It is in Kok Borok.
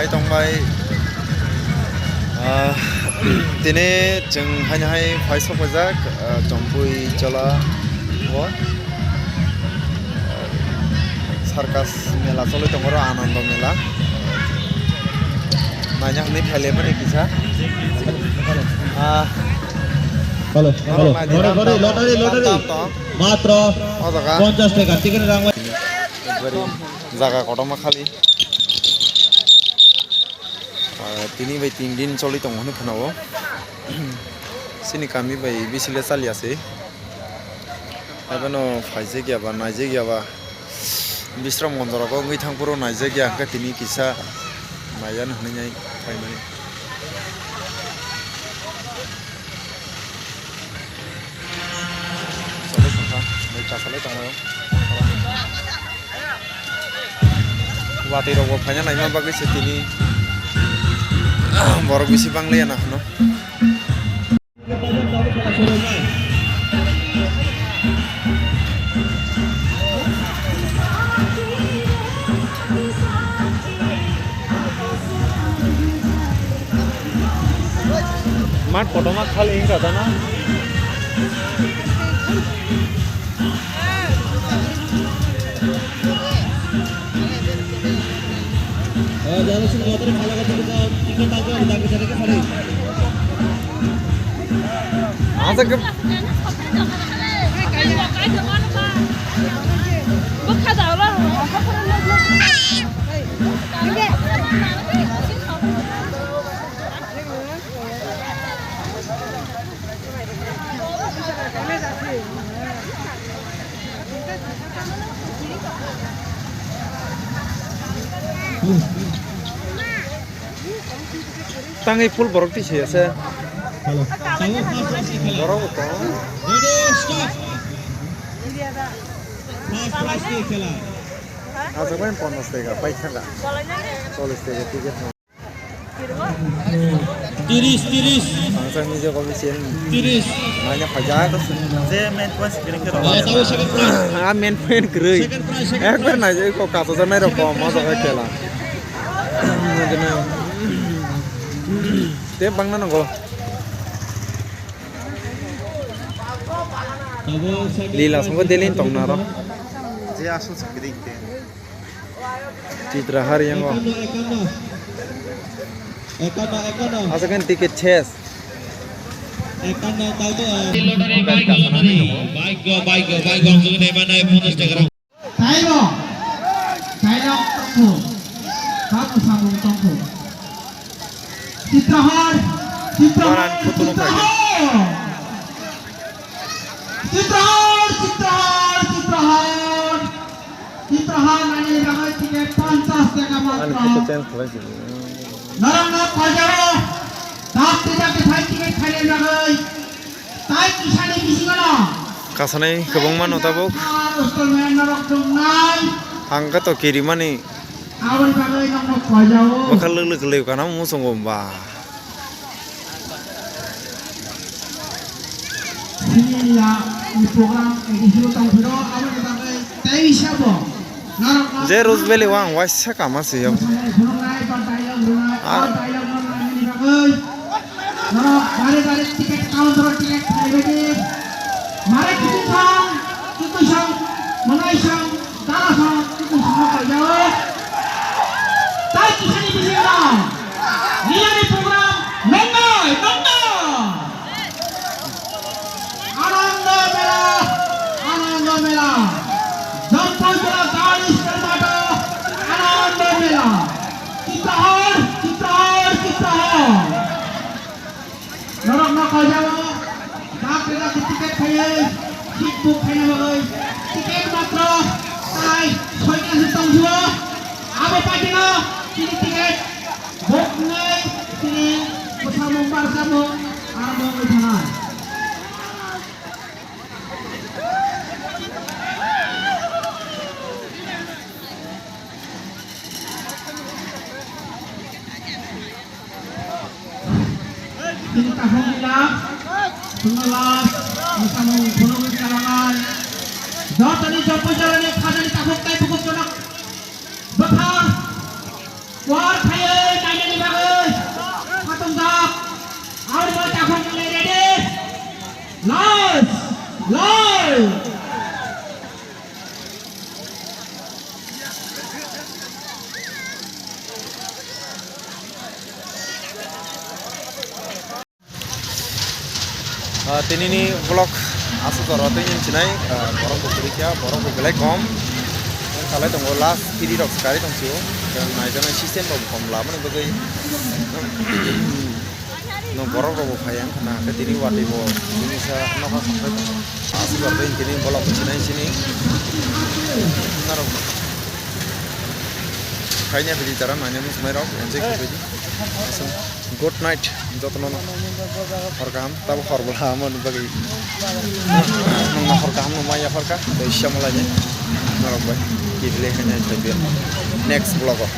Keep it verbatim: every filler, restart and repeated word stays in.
Tongbai, ah, tini chwng haino hai phai sokphaijak, ah, Chompui Chola o, ah, circus mela choli tongo oro, Anando mela. Naina hwnwi phailaimani kisa. Ah, Hello, hello. Lottery, lottery, lottery. Matro o jaga ponchash taka ticket rang. Jaga kotorma khali. Ah, tini bai tin din choli tongo hwnwi khwnao. Chini kami bai bisile chaliya se. Abono phaijak ya ba, naijak ya ba. Bisram gondorok wngwi thang phuru naijak ya, hwnkhe tini kisa naiya hwnwi nai phaimani. Salai tongkha, bai kasalai tongo. Watwi rokbo phaina naima bagwi se tini borok bisi bangliya na hwno. Mat kotorma khali wngkha da na? Tangwi full borok twi se ase. Hello. Borok bo tong. Ready, start. First prize ni khela. Acha bai ponchash taka pai thanga. Chollish taka ticket. Tiris, tiris. Ang sa nije ko bisin. Tiris. Nanya paja ko. Je main point screen ke. Ah, tahu second prize. Ah, main point kerui. Second prize, second prize. Ekbar na je ko kaso janai rok ko mo jaga khela. Te bangna nango. Lila songko delin tong naro. Je aswk sakri te. Chitra har yango. Ekanno, ekanno. Ekanno, ekanno. Asa kan ticket ses. Ekanno, tau to. Lottery, bike, lottery. Bike, bike, bike, ang jogni mana, ponchash taka. Taino, taino tongkhu, tamo samung tongkhu. Chitrahar, Chitrahar, Moran photo no Chitrahar. Chitrahar, Chitrahar, Chitrahar. Chitrahar nani bagwi ticket ponchash taka matro. Norokno koijao, dak twi dak twi phai ticket khaina bagwi. Tai kisani bisingo no. Kasanai kwbangma no tabuk. Norok chungnai. Ang khe to kirimani. Aboni bagwi nokno koijao. Bwkha lwk lwk kwlwi kana muchungo ba. Sini ya, ni program edisino tongphiro, aboni bagwi tei sabo. Je Rose Valley o ang waisa kama se yam. Norok bare bare ticket counter o ticket khaibadi. Mare kiting song, kiting song, manai song, dara song, kiting song khaijao. Tai kisani bisingo niyani program nongnai, nongnai. Anando Mela, Anando Mela. Jampui Jela Girls State Mato, Anando Mela. Chitrahar, Chitrahar, Chitrahar. Norokno koijao, dak rega ticket khaiwi, seat book khaina bagwi, ticket matro tai soita se tongphio. Abo paitino chini ticket book wngnai, chini bwsamung barsamung arombo wngwi thangnai. Chini takhuk ni last, chwngno last, mwsamung phunugwi chalanai. Jotoni joto jorani khajani takhuk tei bukhuk jono bwkha war khaiwi Ah, tinini vlog aswk jora twi hinwi chinai, ah, borok bo kwrwi kha, borok bo belai kom. Salai tongo, last phiri rok swkari tong phio. Naijaknai system rok kom lamani bagwi. No borok rok bo phai ang khna, khe tini watwi bo tini sa nokha sapai tongo. Aswk jora twi tini vlog chinai chini. Narok khaina bidi tara nanya muchunai rok enjoy khabaidi. Aswk. Good night, jotono no. Hor kaham, tabo hor bwla amo ni bagwi. Nokno hor kaham no maya hor ka, tei siyamo lai ni. Norok bai, kibile khaina thai next vlog o.